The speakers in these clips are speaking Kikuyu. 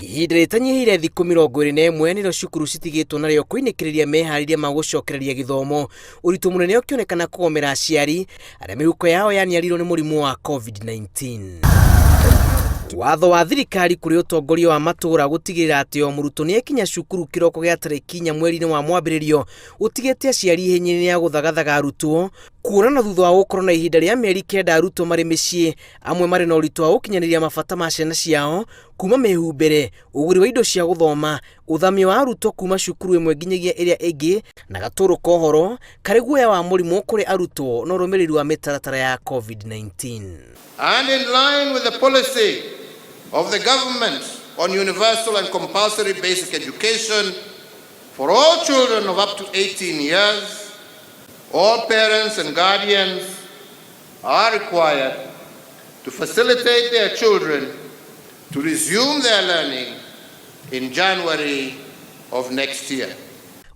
Ihinda rĩtanyihĩire thikũ 21 nĩrĩo cukuru citigĩtwo narĩo kũinĩkĩrĩria meharĩria ma gũcokereria gĩthomo, ũritũ mũnene ũkĩonekana kũgomera aciari arĩa mĩhuko yao yaniarirwo nĩ mũrimũ wa COVID-19. Watho wa thirikari kũrĩ ũtongoria wa matũũra gũtigĩrĩra atĩ o mũrutwo nĩ ekinya cukuru kĩroko gĩa tarĩki 4 mweri-inĩ wa mwambĩrĩrio ũtigĩte aciari ihenya-inĩ rĩa gũthagathaga arutwo kuona na thutha wa gũkorwo na ihinda rĩa mĩeri 9 arutwo marĩ mĩciĩ amwe marĩ na ũritũ wa gũkinyanĩria mabata ma ciana ciao kuma mĩhumbĩre, ũgũri wa indo cia gũthoma, ũthamia wa arutwo kuma cukuru ĩmwe nginyagia ĩrĩa ĩngĩ na gatũrũ ka ũhoro karĩ guoya wa mũrimũ kũrĩ arutwo na ũrũmĩrĩri wa mĩtaratara ya COVID-19. And in line with the policy of the government on universal and compulsory basic education for all children of up to 18 years, all parents and guardians are required to facilitate their children to resume their learning in January of next year.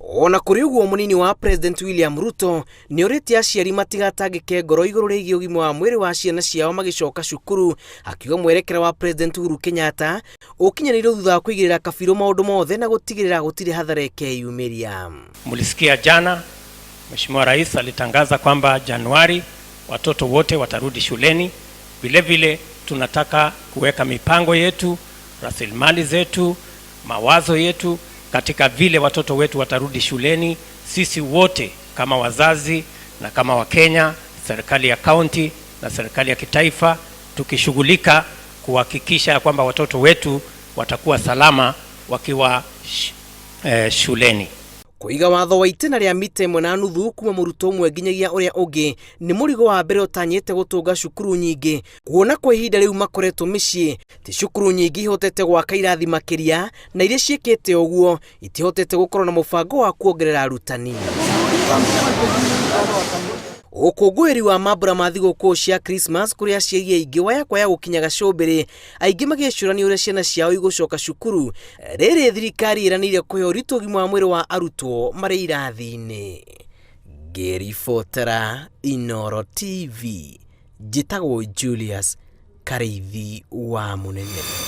Ona kũrĩ ũguo, mũnini wa President William Ruto nĩ orĩtie aciari matigatangĩke ngoro igũrũ rĩgiĩ ũgima wa mwĩrĩ wa ciana ciao magĩcoka cukuru, akiuga mwerekera wa President Uhuru Kenyatta ũkinyanĩirio thutha wa kũigĩrĩra kabirũ maũndũ mothe na gũtigĩrĩra gũtirĩ hathara ĩkeyumĩria. Mlisikia jana Mheshimiwa Rais alitangaza kwamba Januari watoto wote watarudi shuleni. Vile vile tunataka kuweka mipango yetu, rasilimali zetu, mawazo yetu katika vile watoto wetu watarudi shuleni. Sisi wote kama wazazi na kama Wakenya, serikali ya kaunti na serikali ya kitaifa, tukishughulika kuhakikisha ya kwamba watoto wetu watakuwa salama wakiwa shuleni. Kũiga watho wa itĩna rĩa mita 1.5 kuma mũrutwo ũmwe nginyagia ũrĩa ũngĩ nĩ mũrigo wa mbere ũtanyĩte gũtũnga cukuru nyingĩ, kuona kwa ihinda rĩu makoretwo mĩciĩ ti cukuru nyingĩ ihotete gwaka irathi makĩria, na iria ciĩkĩte ũguo itihotete gũkorwo na mũbango wa kuongerera arutani. Ũkũngũĩri wa mambura ma thigũkũ cia Christmas kũrĩ aciari aingĩ waya kwaya gũkinya gacũmbĩrĩ, aingĩ magĩcũrania ũrĩa ciana ciao igũcoka cukuru rĩrĩ thirikari ĩranĩire kũhe ũritũ ũgima wa mwĩrĩ wa arutwo marĩ irathi-inĩ. Ngĩribotera Inooro TV, njĩtagwo Julius Karĩithi wa Mũnene.